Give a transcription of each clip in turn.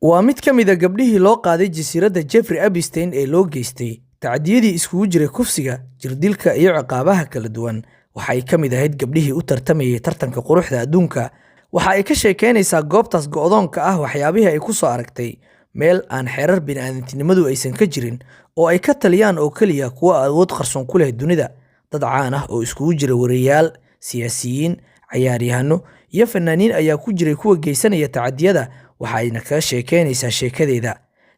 Waa mid ka mid ah gabdhihii loo qaaday jasiiradda Jeffrey Epstein ee loo geystay tacdiyadii isugu jiray kufsiga, jirdilka iyo ciqaabaha kala duwan. Waxa ay ka mid ahayd gabdhihii u tartamayay tartanka quruxda adduunka. Waxa ay ka sheekeynaysaa goobtaas go'doonka ah waxyaabihii ay ku soo aragtay, meel aan xeerar bini'aadantinimadu aysan ka jirin oo ay ka taliyaan oo keliya kuwa awood qarsoon ku leh dunida. Dad caan ah oo isugu jira wariyaal, siyaasiyiin, cayaaryahano iyo fanaaniin ayaa ku jiray kuwa geysanaya tacadiyada. Waxa ayna kaga sheekeynaysaa sheekadeeda.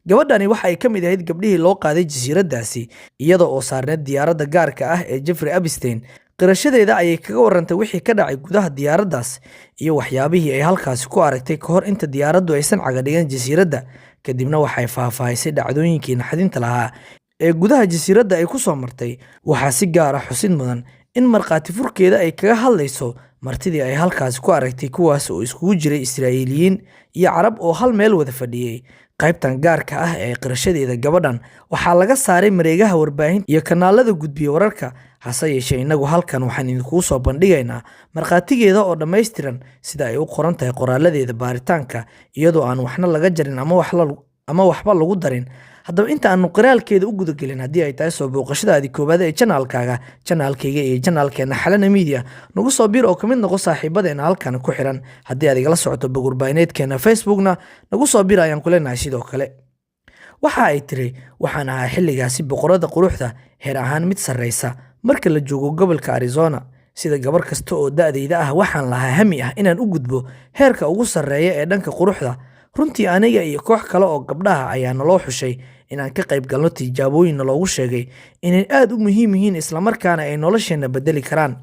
Gabadhani waxa ay ka mid ahayd gabdhihii loo qaaday jasiiraddaasi, iyada oo saarneed diyaaradda gaarka ah ee Jeffrey Epstein. Qirashadeeda ayay kaga warantay wixii ka dhacay gudaha diyaaraddaas iyo waxyaabihii ay halkaasi ku aragtay ka hor inta diyaaraddu aysan caga dhigan jasiiradda. Kadibna waxay faahfaahisay dhacdooyinkii naxdinta lahaa ee gudaha jasiiradda ay ku soo martay. Waxaa si gaar ah xusid mudan in markhaati furkeeda ay kaga hadlayso martidii ay halkaasi ku aragtay, kuwaas oo iskugu jiray Israa'iiliyiin iyo Carab oo hal meel wada fadhiyey. Qaybtan gaarka ah ee qirashadeeda gabadhan waxaa laga saaray mareegaha warbaahinta iyo kanaalada gudbiya wararka. Hase yeeshee, innagu halkan waxaan idinkugu soo bandhigaynaa markhaatigeeda oo dhammaystiran sida ay u qoran tahay qoraaladeeda baaritaanka, iyadoo aan waxna laga jarin ama waxba lagu darin. Haddaba, inta aanu qiraalkeeda u gudagelin, haddii ay tahay soo booqashadaadii koowaad ee channelkaaga, channelkayga iyo channelkeena Xalana Media, nagu soo biir oo ka mid noqo saaxiibadeena halkan ku xiran. Haddii aad igala socoto bog warbaahineedkeena Facebookna, nagu soo biir ayaan ku leenahay sidoo kale. Waxa ay tiri: "Waxaan ahaa xilligaasi boqorada quruxda, heer ahaan mid sarreysa marka la joogo gobolka Arizona. Sida gabar kasta oo da'dayda ah, waxaan lahaa hami ah inaan u gudbo heerka ugu sarreeya ee dhanka quruxda. Runtii, aniga iyo koox kale oo gabdhaha ayaa naloo xushay inaan ka qayb galno tijaabooyin naloogu sheegay inay aad u muhiim yihiin, islamarkaana ay nolosheenna bedeli karaan.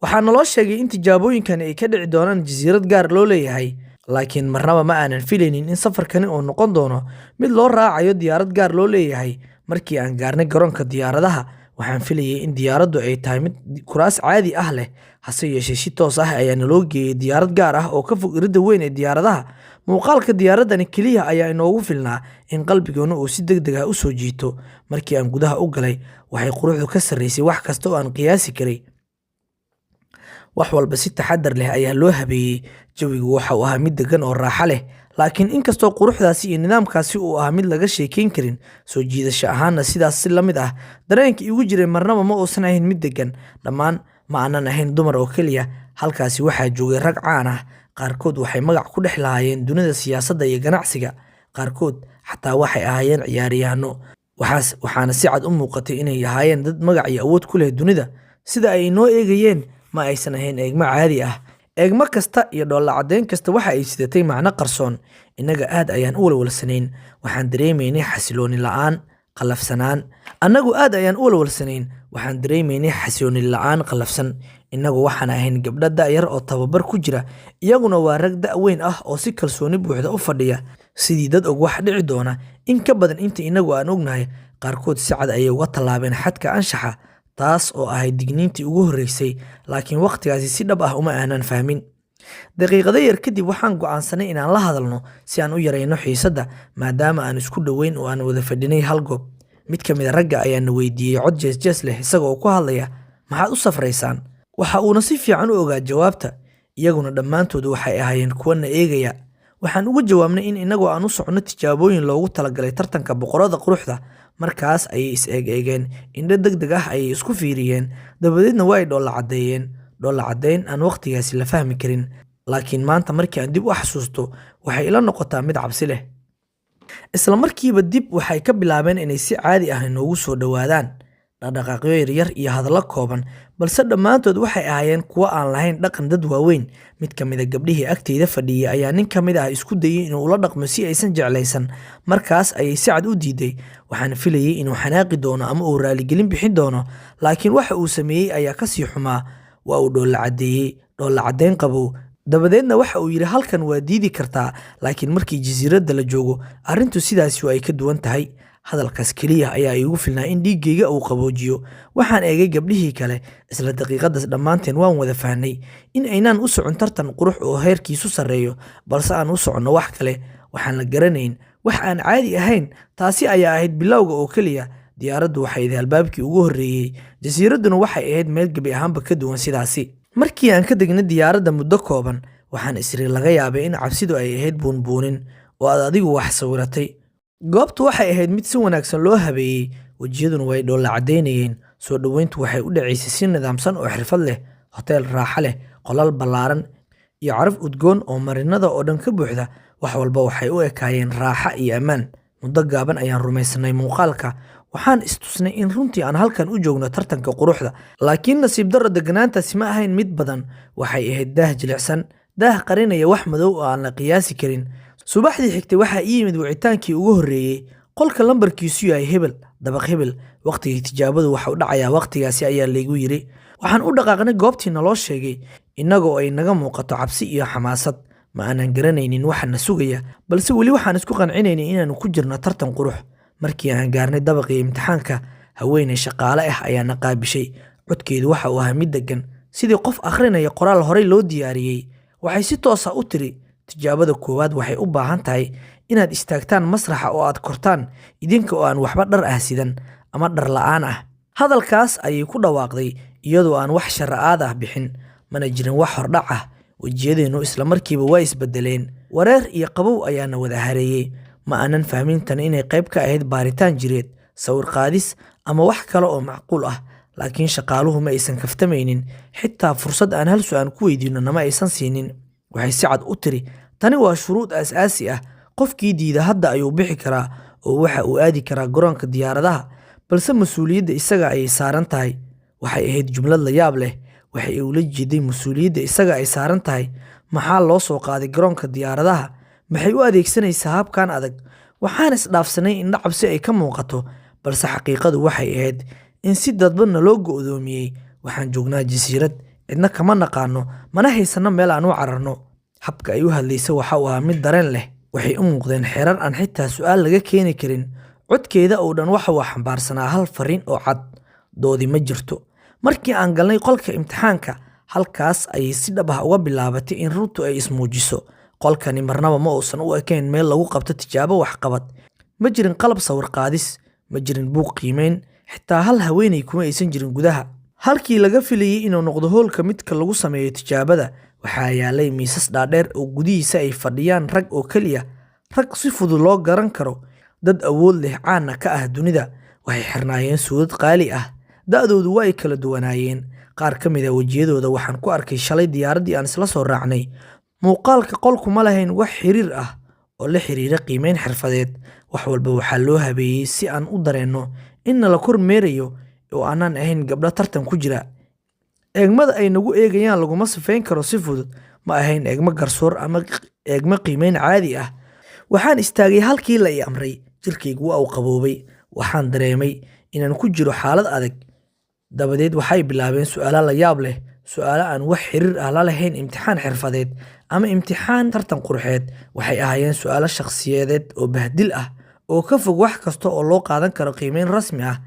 Waxaa naloo sheegay in tijaabooyinkani ay ka dhici doonaan jasiirad gaar loo leeyahay, laakiin marnaba ma aanan filaynin in safarkani uu noqon doono mid loo raacayo diyaarad gaar loo leeyahay. Markii aan gaarnay garoonka diyaaradaha, waxaan filayay in diyaaraddu ay tahay mid kuraas caadi ah leh. Hase yeeshee, si toos ah ayaa naloo geeyey diyaarad gaar ah oo ka fog iridda weyn ee diyaaradaha. Muuqaalka diyaaraddani keliya ayaa inoogu filnaa in qalbigeenu uu si degdeg ah u soo jiito. Markii aan gudaha u galay, waxay quruxdu ka sarreysay wax kasta oo aan qiyaasi karay. Wax walba si taxadar leh ayaa loo habeeyey. Jawigu waxa uu ahaa mid deggan oo raaxo leh. Laakiin inkastoo quruxdaasi iyo nidaamkaasi uu ahaa mid laga sheekeyn karin, soo jiidasho ahaanna sidaas si la mid ah, dareenka iigu jiray marnaba ma uusan ahayn mid deggan. Dhammaan ma aanan ahayn dumar oo keliya. Halkaasi waxaa joogay rag caan ah. Qaarkood waxay magac ku dhex lahaayeen dunida siyaasadda iyo ganacsiga. Qaarkood xataa waxay ahaayeen ciyaaryahano. Waxaana si cad u muuqatay inay ahaayeen dad magac iyo awood ku leh dunida. Sida ay inoo eegayeen ma aysan ahayn eegmo caadi ah. Eegmo kasta iyo dhoolla caddeyn kasta waxa ay sidatay macno qarsoon. Innaga aad ayaan u walwalsanayn. Waxaan dareemaynay xasilooni la'aan qallafsanaan. Annagu aad ayaan u walwalsanayn. Waxaan dareemaynay xasilooni la'aan qallafsan. Innagu waxaan ahayn gabdho da'yar oo tababar ku jira, iyaguna waa rag da' weyn ah oo si kalsooni buuxda u fadhiya, sidii dad og wax dhici doona in ka badan inta innagu aan ognahay. Qaarkood si cad ayay uga tallaabeen xadka anshaxa, taas oo ahayd digniintii ugu horreysay, laakiin waqtigaasi si dhab ah uma aanan fahmin. Daqiiqado yar kadib, waxaan go'aansanay inaan la hadalno si aan u yareyno xiisadda, maadaama aan isku dhoweyn oo aan wada fadhinay hal goob. Mid ka mid ah ragga ayaa na weydiiyey cod jees-jees leh, isaga oo ku hadlaya: 'Maxaad u safraysaan?' Waxa uuna si fiican u ogaa jawaabta. Iyaguna dhammaantood waxay ahaayeen kuwa na eegaya. Waxaan ugu jawaabnay in inagoo aan u soconno tijaabooyin loogu talagalay tartanka boqorada quruxda. Markaas ayay is eeg-eegeen, indho degdeg ah ayay isku fiiriyeen, dabadeedna waa ay dhoolla caddeeyeen, dhoolla caddeyn aan waqtigaasi la fahmi karin, laakiin maanta markii aan dib u xasuusto waxay ila noqotaa mid cabsi leh. Isla markiiba dib waxay ka bilaabeen inay si caadi ah inoogu soo dhowaadaan, dhaqdhaqaaqyo yaryar iyo hadallo kooban, balse dhammaantood waxay ahaayeen kuwo aan lahayn dhaqan dad waaweyn. Mid ka mid ah gabdhihii agteyda fadhiyey ayaa nin ka mid ah isku dayey inuu ula dhaqmo si aysan jeclaysan. Markaas ayay si cad u diiday. Waxaan filayey inuu xanaaqi doono ama uu raaligelin bixin doono, laakiin waxa uu sameeyey ayaa kasii xumaa. Waa uu dhoolla caddeeyey, dhoolla caddeyn qabow. Dabadeedna waxa uu yidhi: 'Halkan waa diidi kartaa, laakiin markii jasiiradda la joogo arrintu sidaasi ay ka duwan tahay.' Hadalkaas keliya ayaa iigu filnaa in dhiiggayga uu qaboojiyo. Waxaan eegay gabdhihii kale. Isla daqiiqadaas dhammaanteen waan wada fahnay in aynaan u socon tartan qurux oo heerkiisu sarreeyo, balse aan u soconno wax kale, waxaan la garanayn, wax aan caadi ahayn. Taasi ayaa ahayd bilowga oo keliya. Diyaaraddu waxay ahayd albaabkii ugu horreeyey, jasiiradduna waxay ahayd meel gebi ahaanba ka duwan sidaasi. Markii aan ka degnay diyaaradda muddo kooban, waxaan isiri laga yaabay in cabsidu ay ahayd buunbuunin. oo aad adigu wax sawiratay. Goobtu waxay ahayd mid si wanaagsan loo habeeyey, wejiyaduna way dhoolla caddaynayeen. Soo dhoweyntu waxay u dhacaysay si nidaamsan oo xirfad leh. Hoteel raaxo leh, qolal ballaaran, iyo caraf udgoon oo marinada oo dhan ka buuxda. Wax walba waxay u ekaayeen raaxa iyo ammaan. Muddo gaaban ayaan rumaysanay muuqaalka. Waxaan istusnay in runtii aan halkan u joogno tartanka quruxda. Laakiin nasiib darro, degganaantaasi ma ahayn mid badan. Waxay ahayd daah jilicsan, daah qarinaya wax madow oo aan la qiyaasi karin. Subaxdii xigtay waxaa ii yimid wicitaankii ugu horreeyey. Qolka lambarkiisu yahay hebel, dabaq hebel. Waqtigii tijaabadu waxa u dhacayaa waqtigaasi, ayaa laygu yidhi. Waxaan u dhaqaaqnay goobtii naloo sheegay, innagoo ay naga muuqato cabsi iyo xamaasad. Ma aanan garanaynin waxa na sugaya, balse weli waxaan isku qancinaynay inaannu ku jirno tartan qurux. Markii aan gaarnay dabaqii imtixaanka, haweeney shaqaale ah ayaa na qaabishay. Codkeedu waxa uu ahaa mid deggan, sidii qof akhrinaya qoraal horey loo diyaariyey. Waxay si toos ah u tiri: "Tijaabada koowaad waxay u baahan tahay inaad istaagtaan masraxa oo aad kortaan idinka oo aan waxba dhar ah sidan ama dhar la'aan ah." Hadalkaas ayay ku dhawaaqday iyadoo aan wax sharraxaad ah bixin, mana jirin wax hordhac ah. Wejiyadeennu isla markiiba waa isbedeleen. Wareer iyo qabow ayaana wada hareeyey. Ma aanan fahmin tan inay qayb ka ahayd baaritaan jireed, sawir qaadis ama wax kale oo macquul ah. Laakiin shaqaaluhu ma aysan kaftamaynin, xitaa fursad aan hal su'aal ku weydiino nama aysan siinin. Waxay si cad u tiri: "Tani waa shuruud aasaasi ah. Qofkii diida hadda ayuu bixi karaa oo waxa uu aadi karaa garoonka diyaaradaha, balse mas'uuliyadda isaga ayay saaran tahay." Waxay ahayd jumlad la yaab leh. Waxay ula jeeday mas'uuliyadda isaga ay saaran tahay? Maxaa loo soo qaaday garoonka diyaaradaha? Maxay u adeegsanaysaa habkan adag? Waxaan isdhaafsanay indho cabsi ay ka muuqato, balse xaqiiqadu waxay ahayd in si dadban naloo go'doomiyey. Waxaan joognaa jasiirad, cidna kama naqaano, mana haysano meel aan u cararno. Habka ay u hadlaysa waxa uu ahaa mid dareen leh. Waxay u muuqdeen xeerar aan xitaa su'aal laga keeni karin. Codkeeda oo dhan waxa uu xambaarsanaa hal fariin oo cad: doodi ma jirto. Markii aan galnay qolka imtixaanka, halkaas ayay si dhab ah uga bilaabatay in runtu ay ismuujiso. Qolkani marnaba ma uusan u ekayn meel lagu qabto tijaabo waxqabad. Ma jirin qalab sawir qaadis, ma jirin buug qiimeyn, xitaa hal haweeney kuma aysan jirin gudaha. Halkii laga filayay inuu noqdo hoolka midka lagu sameeyo tijaabada, waxaa yaalay miisas dhaadheer oo gudihiisa ay fadhiyaan rag oo keliya, rag si fudud loo garan karo, dad awood leh, caana ka ah dunida. Waxay xirnaayeen suudad qaali ah, da'doodu waa ay kala duwanaayeen. Qaar ka mid ah wejiyadooda waxaan ku arkay shalay diyaaraddii aan isla soo raacnay. Muuqaalka qolku ma lahayn wax xiriir ah oo la xiriira qiimeyn xirfadeed. Wax walba waxaa loo habeeyey si aan u dareenno in nala kormeerayo oo aanan ahayn gabdho tartan ku jira. Eegmada ay nagu eegayaan laguma sifeyn karo si fudud. Ma ahayn eegmo garsoor ama eegmo qiimeyn caadi ah. Waxaan istaagay halkii la i amray. Jirkaygu waa uu qaboobay. Waxaan dareemay inaan ku jiro xaalad adag. Dabadeed waxay bilaabeen su'aalo la yaab leh, su'aalo aan wax xiriir ah la lahayn imtixaan xirfadeed ama imtixaan tartan qurxeed. Waxay ahaayeen su'aalo shakhsiyeed oo bahdil ah oo ka fog wax kasta oo loo qaadan karo qiimeyn rasmi ah.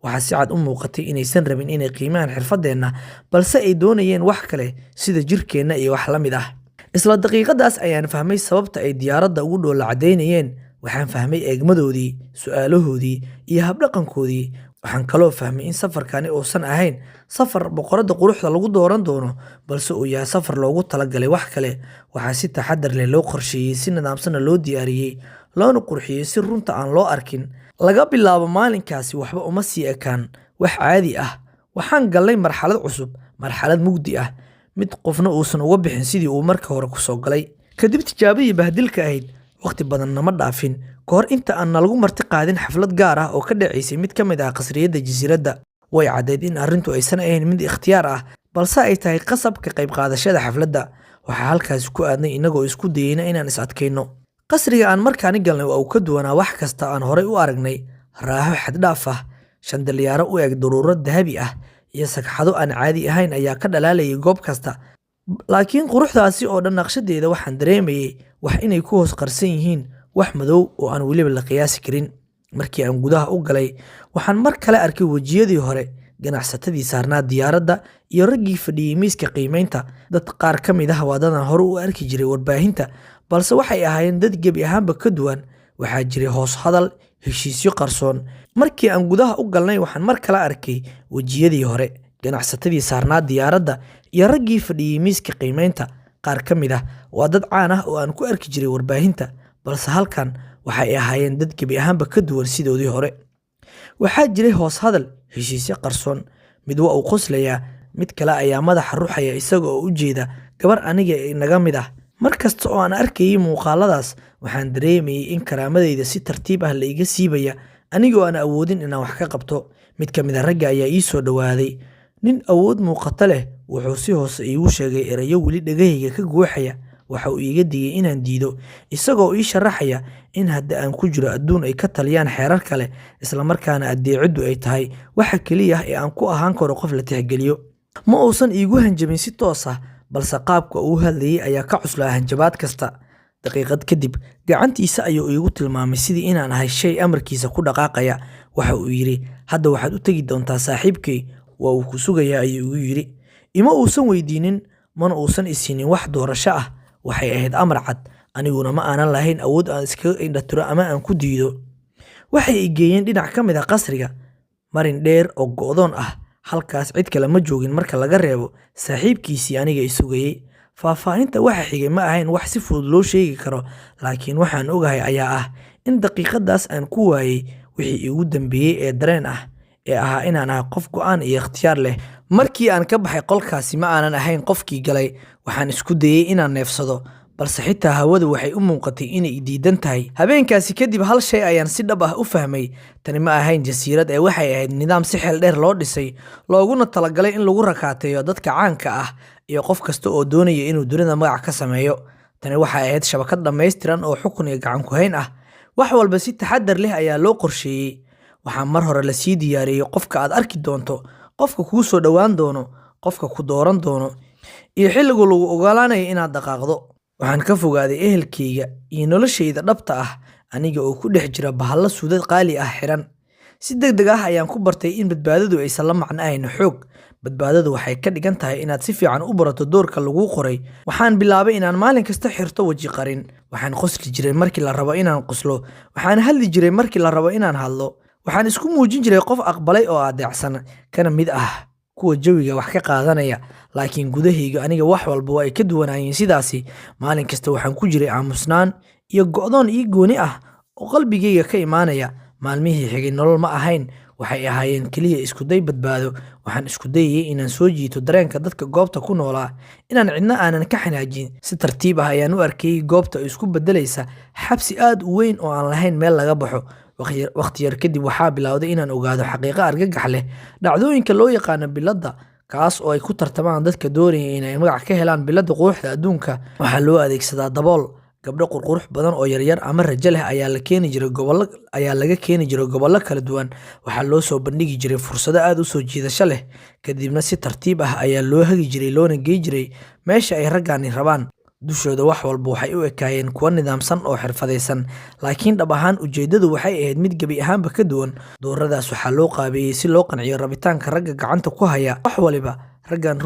Waxaa si cad u muuqatay inaysan rabin inay qiimeeyaan xirfaddeenna, balse ay doonayeen wax kale, sida jirkeenna iyo wax la mid ah. Isla daqiiqadaas ayaan fahmay sababta ay diyaaradda ugu dhoolla caddaynayeen. Waxaan fahmay eegmadoodii, su'aalahoodii iyo habdhaqankoodii. Waxaan kaloo fahmay in safarkani uusan ahayn safar boqoradda quruxda lagu dooran doono, balse uu yahay safar loogu talagalay wax kale. Waxaa si taxaddar leh loo qorsheeyey, si nidaamsanna loo diyaariyey, loona qurxiyey si runta aan loo arkin. Laga bilaabo maalinkaasi waxba uma sii ekaan wax caadi ah. Waxaan galnay marxalad cusub, marxalad mugdi ah, mid qofna uusan uga bixin sidii uu marka hore ku soo galay. Kadib tijaabadii bahdilka ahayd, waqti badan nama dhaafin ka hor inta aan nalagu marti qaadin xaflad gaar ah oo ka dhacaysay mid ka mid ah qasriyadda jasiiradda. Way caddayd in arrintu aysan ahayn mid ikhtiyaar ah, balse ay tahay qasab ka qayb qaadashada xafladda. Waxaa halkaasi ku aadnay innagoo isku dayeyna inaan is adkayno. Qasriga aan markaani galnay waa uu ka duwanaa wax kasta aan horay u aragnay. Raaxo xad dhaaf ah, shandaliyaaro u eg daruuro dahabi ah iyo sagxado aan caadi ahayn ayaa ka dhalaalayay goob kasta. Laakiin quruxdaasi oo dhan naqshadeeda waxaan dareemayay wax inay ku hoos qarsan yihiin, wax madow oo aan weliba la qiyaasi karin. Markii aan gudaha u galay, waxaan mar kale arkay wejiyadii hore, ganacsatadii saarnaa diyaaradda iyo raggii fadhiyey miiska qiimeynta. Dad qaar ka mid ah waa dad aan hore u arki jiray warbaahinta, balse waxay ahaayeen dad gebi ahaanba ka duwan. Waxaa jiray hoos hadal, heshiisyo qarsoon. Markii aan gudaha u galnay, waxaan mar kale arkay wejiyadii hore, ganacsatadii saarnaa diyaaradda iyo raggii fadhiyey miiska qiimeynta. Qaar ka mid ah waa dad caan ah oo aan ku arki jiray warbaahinta, Balse halkan waxa ay ahaayeen dad gebi ahaanba ka duwan sidoodii hore. Waxaa jiray hoos hadal, heshiisyo qarsoon. Mid waa uu qoslayaa, mid kale ayaa madaxa ruxaya isaga oo u jeeda gabar aniga naga mid ah. Mar kasta oo aan arkayay muuqaaladaas, waxaan dareemayay in karaamadayda si tartiib ah la iga siibaya, anigoo aan awoodin inaan wax ka qabto. Mid ka mid ah ragga ayaa ii soo dhowaaday. Nin awood muuqata leh, wuxuu si hoose iigu sheegay erayo weli dhagahayga ka guuxaya. Waxa uu iiga digay inaan diido, isagoo ii sharaxaya in hadda aan ku jiro adduun ay ka taliyaan xeerar kale, isla markaana addeeciddu ay tahay waxa keliya ee aan ku ahaan karo qof la tixgeliyo. Ma uusan iigu hanjabin si toos ah, balse qaabka uu u hadlayay ayaa ka cuslaa hanjabaad kasta. Daqiiqad kadib, gacantiisa ayuu iigu tilmaamay sidii inaan ahay shay amarkiisa ku dhaqaaqaya. Waxa uu yidhi, "Hadda waxaad u tegi doontaa saaxiibkay, waa uu ku sugayaa," ayuu igu yidhi. Ima uusan weydiinin, mana uusan i siinin wax doorasho ah. Waxay ahayd amar cad, aniguna ma aanan lahayn awood aan iskaga indhatiro ama aan ku diido. Waxay i geeyeen dhinac ka mid ah qasriga, marin dheer oo go'doon ah. Halkaas cid kale ma joogin marka laga reebo saaxiibkiisii aniga i sugayay. Faahfaahinta waxa xigay ma ahayn wax si fudud loo sheegi karo, laakiin waxaan ogahay ayaa ah in daqiiqadaas aan ku waayay wixii iigu dambeeyay ee dareen ah ee ahaa inaan ahay qof go'aan iyo ikhtiyaar leh. Markii aan ka baxay qolkaasi, ma aanan ahayn qofkii galay. Waxaan isku dayay inaan neefsado, balse xitaa hawadu waxay u muuqatay inay i diidan tahay. Habeenkaasi kadib, hal shay ayaan si dhab ah u fahmay. Tani ma ahayn jasiirad ee waxay ahayd nidaam si xeel dheer loo dhisay, looguna talagalay in lagu rakaateeyo dadka caanka ah iyo qof kasta oo doonaya inuu dunida magac ka sameeyo. Tani waxay ahayd shabakad dhammaystiran oo xukun iyo gacan ku hayn ah. Wax walba si taxaddar leh ayaa loo qorsheeyey. Waxaa mar hore lasii diyaariyey qofka aad arki doonto, qofka kuu soo dhowaan doono, qofka ku dooran doono, iyo xilliga lagu ogolaanayo inaad dhaqaaqdo. Waxaan ka fogaaday ehelkayga iyo noloshayda dhabta ah aniga oo ku dhex jira bahallo suudad qaali ah xiran. Si degdeg ah ayaan ku bartay in badbaadadu aysan la macno ahayn xoog. Badbaadadu waxay ka dhigan tahay inaad si fiican u barato doorka laguu qoray. Waxaan bilaabay inaan maalin kasta xirto waji qarin. Waxaan qosli jiray markii la rabo inaan qoslo. Waxaan hadli jiray markii la rabo inaan hadlo. Waxaan isku muujin jiray qof aqbalay oo adeecsan, kana mid ah kuwa jawiga wax ka qaadanaya. Laakiin gudahayga aniga wax walba waa ay ka duwanaayeen sidaasi. Maalin kasta waxaan ku jiray aamusnaan iyo go'doon ii gooni ah oo qalbigayga ka imaanaya. Maalmihii xigay nolol ma ahayn, waxay ahaayeen keliya isku day badbaado. Waxaan isku dayayay inaan soo jiito dareenka dadka goobta ku noolaa, inaan cidna aanan ka xanaajin. Si tartiib ah ayaan u arkayay goobta oo isku beddelaysa xabsi aad u weyn oo aan lahayn meel laga baxo. Waqti yar kadib, waxaa bilowday inaan ogaado xaqiiqo argagax leh. Dhacdooyinka loo yaqaano biladda, kaas oo ay ku tartamaan dadka doonaya inay magac ka helaan biladda quruxda adduunka, waxaa loo adeegsadaa dabool. Gabdho qurqurux badan oo yaryar ama rajo leh ayaa laga keeni jiray gobollo kala duwan. Waxaa loo soo bandhigi jiray fursado aad u soo jiidasho leh, kadibna si tartiib ah ayaa loo hagi jiray loona gey jiray meesha ay raggani rabaan. Dushooda wax walba waxay u ekaayeen kuwo nidaamsan oo xirfadaysan, laakiin dhab ahaan ujeeddadu waxay ahayd mid gebi ahaanba ka duwan. Dooradaas waxaa loo qaabeeyey si loo qanciyo rabitaanka ragga gacanta ku haya wax waliba. Raggan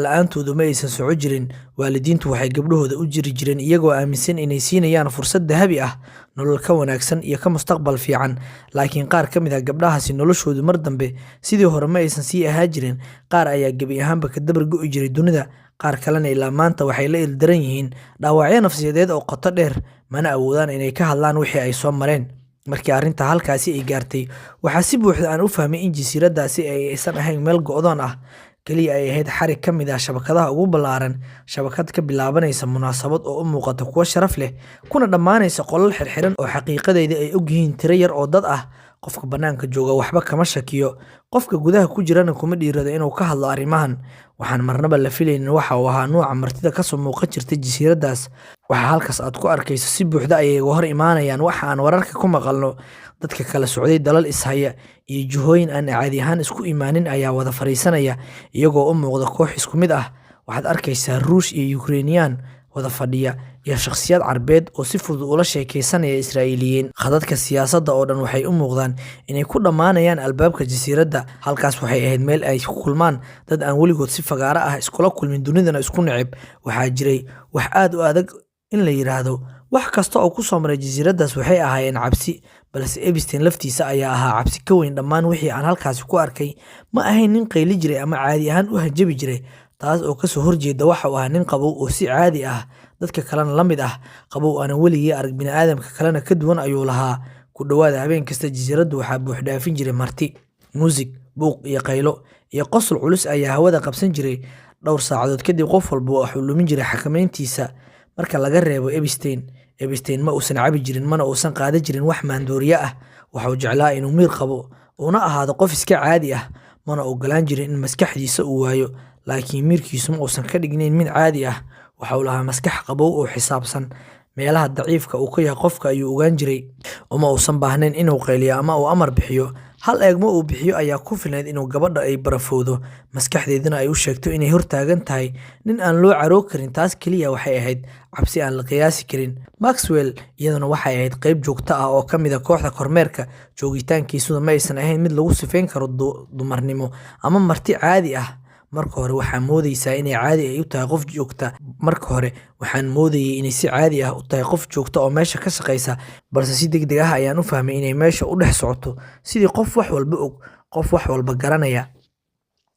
la'aantoodu ma aysan soco jirin. Waalidiintu waxay gabdhahooda u jiri jireen iyagoo aaminsan inay siinayaan fursad dahabi ah, nolol ka wanaagsan iyo ka mustaqbal fiican. Laakiin qaar ka mid ah gabdhahaasi noloshoodu mar dambe sidii hore ma aysan sii ahaa jirin. Qaar ayaa gebi ahaanba ka dabar go'i jiray dunida, qaar kalena ilaa maanta waxay la ildaran yihiin dhaawacyo nafsiyadeed oo qoto dheer, mana awoodaan inay ka hadlaan wixii ay soo mareen. Markii arrinta halkaasi ay gaartay, waxaa si buuxda aan u fahmay in jasiiraddaasi aysan ahayn meel go'doon ah kaliya, ay ahayd xarig ka mid ah shabakadaha ugu ballaaran, shabakad ka bilaabanaysa munaasabad oo u muuqata kuwo sharaf leh, kuna dhammaanaysa qolal xirxiran oo xaqiiqadeeda ay ogyihiin tiro yar oo dad ah. Qofka bannaanka jooga waxba kama shakiyo, qofka gudaha ku jirana kuma dhiirado inuu ka hadlo arrimahan. Waxaan marnaba la filaynin waxa uu ahaa nuuca martida kasoo muuqan jirtay jasiiraddaas. Waxa halkaas aad ku arkayso si buuxda ayay uga hor imaanayaan waxa aan wararka ku maqalno. Dadka kala socday dalal is haya iyo jihooyin aan caadi ahaan isku imaanin ayaa wada fariisanaya iyagoo u muuqda koox isku mid ah. Waxaad arkaysaa Ruush iyo Ukrainian wada fadhiya iyo shakhsiyaad Carbeed oo si fudud ula sheekeysanaya Israa'iiliyiin. Khadadka siyaasadda oo dhan waxay u muuqdaan inay ku dhammaanayaan albaabka jasiiradda. Halkaas waxay ahayd meel ay ku kulmaan dad aan weligood si fagaare ah iskula kulmin, dunidana isku neceb. Waxaa jiray wax aad u adag in la yiraahdo wax kasta oo ku soo maray jasiiraddaas waxay ahaayeen cabsi, balse Epstein laftiisa ayaa ahaa cabsi ka weyn dhammaan wixii aan halkaasi ku arkay. Ma ahayn nin qayli jiray ama caadi ahaan u hanjabi jiray, taas oo kasoo horjeeda waxa uu ahaa nin qabow oo si caadi ah dadka Dadka kalena la mid ah. Qabow aanan weligii arag bini'aadamka kalena ka duwan ayuu lahaa. Ku dhowaada habeen kasta jasiiraddu waxaa buux dhaafin jiray marti, muusig, buuq iyo qaylo iyo qosol culus ayaa hawada qabsan jiray. Dhowr saacadood kadib qof walba wuxuu lumin jiray xakameyntiisa marka laga reebo Epstein. Epstein ma uusan cabi jirin mana uusan qaadan jirin wax maandooriye ah. Waxa uu jeclaa inuu miir qabo uuna ahaado qof iska caadi ah, mana ogolaan jirin in maskaxdiisa uu waayo, laakiin miirkiisu ma uusan ka dhignayn mid caadi ah. Waxa uu lahaa maskax qabow oo xisaabsan. Meelaha daciifka uu ka yahay qofka ayuu ogaan jiray. Uma uusan baahnayn inuu qayliyo ama uu amar bixiyo. Hal eegmo uu bixiyo ayaa ku filnayd inuu gabadha ay barafowdo, maskaxdeeduna ay u sheegto inay hortaagan tahay nin aan loo caroo karin. Taas keliya waxay ahayd cabsi aan la qiyaasi karin. Maxwell iyaduna waxay ahayd qayb joogto ah oo ka mid ah kooxda kormeerka. Joogitaankiisuna ma aysan ahayn mid lagu sifeyn karo dumarnimo ama marti caadi ah. Marka hore waxaa moodaysaa inay caadi ay u tahay qof joogta. Marka hore waxaan moodayay inay si caadi ah u tahay qof joogta oo meesha ka shaqeysa, balse si degdeg ah ayaan u fahmay inay meesha u dhex socoto sidii qof wax walba og, qof wax walba garanaya.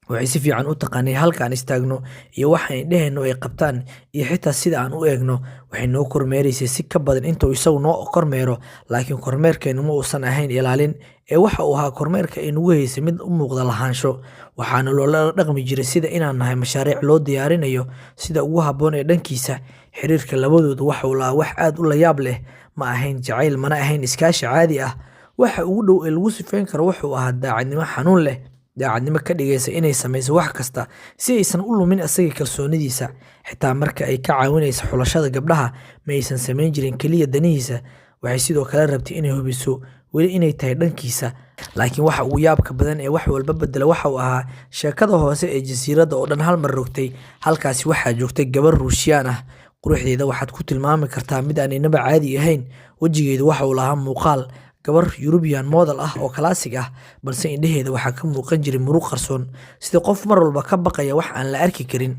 Waxay si fiican u taqaanay halka aan istaagno iyo waxa indhaheennu ay qabtaan iyo xitaa sida aan u eegno. Waxay noo kormeeraysay si ka badan inta uu isagu noo kormeero, laakiin kormeerkeenu ma uusan ahayn ilaalin ee waxa uu ahaa kormeerka ay nagu haysay mid u muuqda lahaansho. Waxaana loola dhaqmi jiray sida inaan nahay mashaariic loo diyaarinayo sida ugu habboon ee dhankiisa. Xiriirka labadoodu waxa uu lahaa wax aad u la yaab leh. Ma ahayn jacayl, mana ahayn iskaashi caadi ah. Waxa ugu dhow ee lagu sifeyn karo wuxuu ahaa daacadnimo xanuun leh. Daacadnimo ka dhigaysa inay samayso wax kasta si aysan u lumin isaga kalsoonidiisa. Xitaa marka ay ka caawinayso xulashada gabdhaha, ma aysan samayn jirin keliya danihiisa. Waxay sidoo kale rabtay inay hubiso weli inay tahay dhankiisa. Laakiin waxa ugu yaabka badan ee wax walba beddela waxa uu ahaa sheekada hoose ee jasiiradda oo dhan hal mar rogtay. Halkaasi waxaa joogtay gabar Ruushiyaan ah. Quruxdeeda waxaad ku tilmaami kartaa mid aan inaba caadi ahayn. Wejigeedu waxa uu lahaa muuqaal gabar European model ah oo classic ah, balse indhaheeda waxaa ka muuqan jiray murug qarsoon, sida qof mar walba ka baqaya wax aan la arki karin.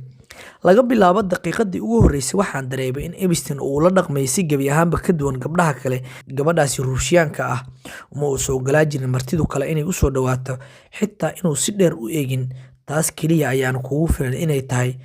Laga bilaabo daqiiqadii ugu horreysay waxaan dareemay in Epstein uu la dhaqmayay si gebi ahaanba ka duwan gabdhaha kale. Gabadhaasi Ruushiyaanka ah uma uusan ogolaan jirin martidu kale inay u soo dhawaato, xitaa inuu si dheer u eegin. Taas keliya ayaana kugu filan inay tahay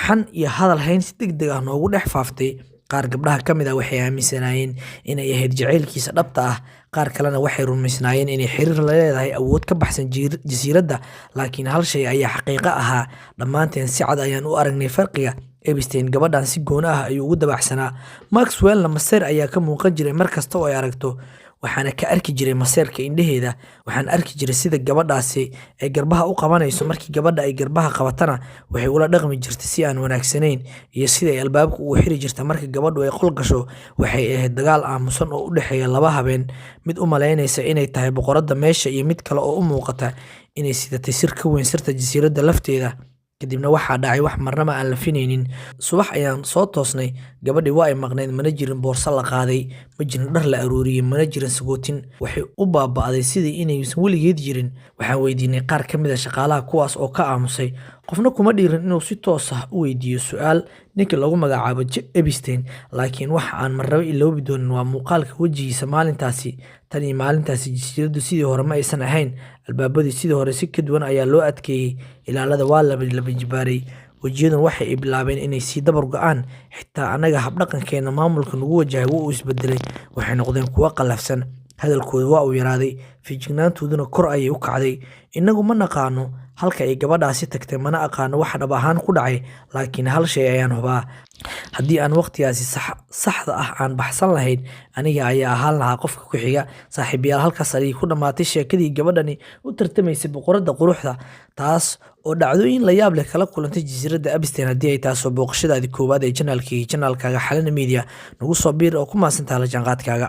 xan iyo hadal hayn si degdeg ah noogu dhex faaftay. Qaar gabdhaha ka mid ah waxay aaminsanaayeen inay ahayd jacaylkiisa dhabta ah, qaar kalena waxay rumaysnaayeen inay xiriir la leedahay awood ka baxsan jasiiradda. Laakiin hal shay ayaa xaqiiqo ahaa: dhammaanteen si cad ayaan u aragnay farqiga. Epstein gabadhan si gooni ah ayuu ugu dabacsanaa. Maxwellna maseer ayaa ka muuqan jiray mar kasta oo ay aragto. Waxaana ka arki jiray maseerka indhaheeda. Waxaan arki jiray sida gabadhaasi ay garbaha u qabanayso. Markii gabadha ay garbaha qabatana waxay ula dhaqmi jirtay si aan wanaagsanayn, iyo sida ay albaabka ugu xiri jirtay marka gabadhu ay qol gasho. Waxay ahayd dagaal aamusan oo u dhexeeya laba habeen, mid u malaynaysa inay tahay boqoradda meesha iyo mid kale oo u muuqata inay sidatay sir ka weyn sirta jasiiradda lafteeda. Kadibna waxaa dhacay wax marnaba aan la filaynin. Subax ayaan soo toosnay, gabadhii waa ay maqnayd. Mana jirin boorso la qaaday, ma jirin dhar la aruuriyey, mana jirin sagootin. Waxay u baaba'day sidii inaysan weligeed jirin. Waxaan weydiinay qaar ka mid ah shaqaalaha, kuwaas oo ka aamusay. Qofna kuma dhiirin inuu si toos ah u weydiiyo su'aal ninka lagu magacaabo Epstein, laakiin waxa aan marnaba iloobi doonin waa muuqaalka wejigiisa maalintaasi. Tan iyo maalintaasi jasiiraddu sidii hore ma aysan ahayn. Albaabadii sidii hore si ka duwan ayaa loo adkeeyey. Ilaalada waa la laba jibaaray. Wejiyaduna waxa ay bilaabeen inay sii dabar go'aan. Xitaa annaga habdhaqankeena maamulka nagu wajahay wuu isbedelay. Waxay noqdeen kuwo qallafsan. Hadalkoodu waa uu yaraaday, feejignaantooduna kor ayay u kacday. Innagu ma naqaano halka ay gabadhaasi tagtay, mana aqaano waxa dhab ahaan ku dhacay, laakiin hal shay ayaan hubaa: haddii aan waqtigaasi saxda ah aan baxsan lahayn, aniga ayaa ahaan lahaa qofka ku xiga. Saaxiibayaal, halkaas ayay ku dhammaatay sheekadii gabadhani u tartamaysay boqoradda quruxda, taas oo dhacdooyin la yaab leh kala kulantay jasiiradda Epstein. Haddii ay tahay soo booqashadaadii koowaad ee channelkayga, channelkaaga Xalana Media, nagu soo biir oo ku mahadsantahay la jaanqaadkaaga.